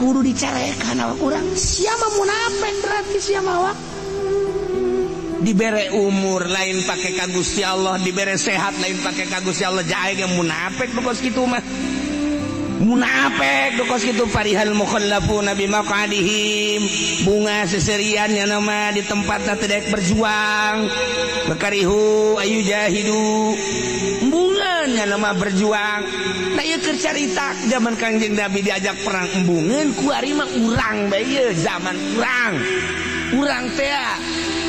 Kudu dicarekan awak urang. Sia mah munafik berarti sia mah awak. Dibere umur lain pake ka Gusti Allah, dibere sehat lain pake ka Gusti Allah, jae ge munafik nu kos kitu mah. Munafik nu kos kitu farihal mukhallafuna bimaqadihim. Bunga seserian nya nama di tempatna teu daek berjuang. Bakarihu ayu jahidu. Embungeun nya nama berjuang. Nah ieu keur carita zaman Kangjeng Nabi diajak perang embungeun ku ari mah urang bae ieu zaman urang. Urang teh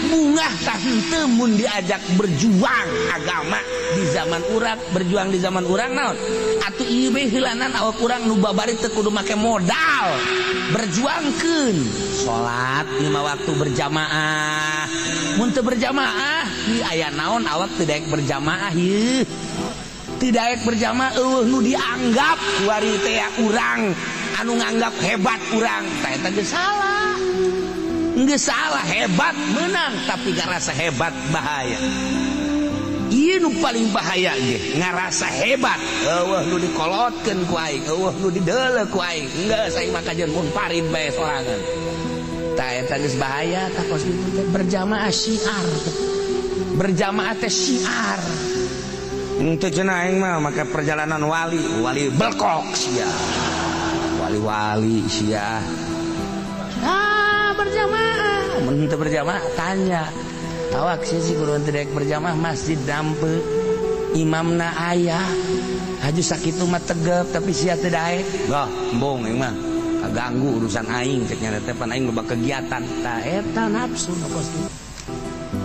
bungah tah henteu mun diajak berjuang agama di zaman urang, berjuang di zaman urang naon? Atuh ieu bae heulanan awak urang nu babari teu kudu make modal. Berjuangkeun salat 5 waktu berjamaah. Mun teu berjamaah, ieu aya naon awak teu daek berjamaah ieu. Teu daek berjamaah eueuh nu dianggap kuari teh urang anu nganggap hebat urang, tah eta geus salah. Nggak salah hebat menang tapi ngerasa hebat bahaya. Ieu nu paling bahaya ge ngerasa hebat. Eueuh nu dikolotkeun ku aing, eueuh nu dideuleu ku aing. Geus aing mah kajeun mun parid bae sorangan. Tah eta geus bahaya tah kos kitu teh berjamaah syiar. Berjamaah teh syiar. Henteu cenah aing mah make perjalanan wali, wali belkok sia. Wali-wali sia. Ah berjamaah, mun teu berjamaah tanya. Awak sih kudu teu daek berjamaah masjid dampe. Imamna aya. Haju sakitu mah tegep tapi sia teu daek. Gah, embung aing mah. Kaganggu urusan aing cek nya teh pan aing loba kegiatan. Tah eta nafsu nu kos kitu.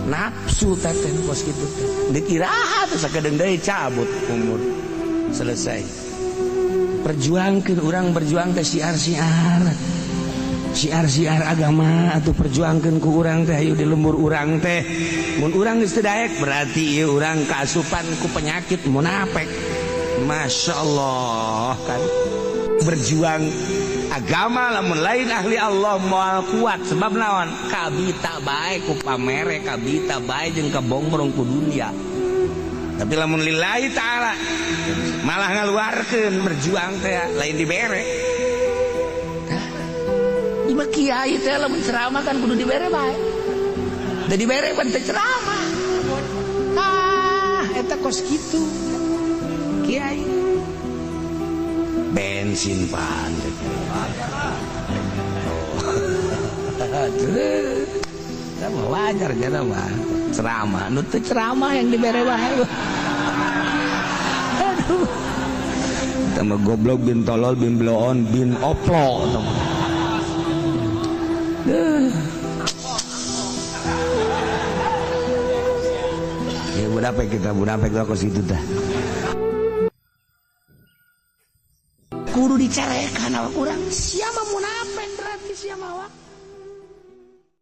Nafsu teh nu kos kitu teh. Deuk iraha teh sakedeung deui cabut umur. Selesai. Perjuangkeun urang berjuang teh syiar-syiar. Syiar-syiar agama atau perjuangkeun ku urang teh hayu di lembur urang teh. Mun urang geus teu daek berarti ieu urang kaasupan ku penyakit munafik. Masya Allah kan. Berjuang agama lamun lain ahli Allah moal kuat sebab naon? Kabita bae ku pamere, kabita bae jeung kabongbrong ku dunia. Tapi lamun lillahi ta'ala malah ngaluarkeun berjuang teh lain dibere. Ima kiai teh lamun ceramah kan kudu dibere bae. Da dibere pan teh ceramah. Ah, eta kos kitu. Kiai. Bensin pan. Oh. Wajar jana mah. Ceramah, nu teu ceramah yang dibere bae. Aduh. Eta mah goblok bin tolol bin bloon bin oplo. Ya munafik kita, munafik lah kos itu dah. Kudu dicarekan awak urang. Sia mah munafik berarti sia mah awak.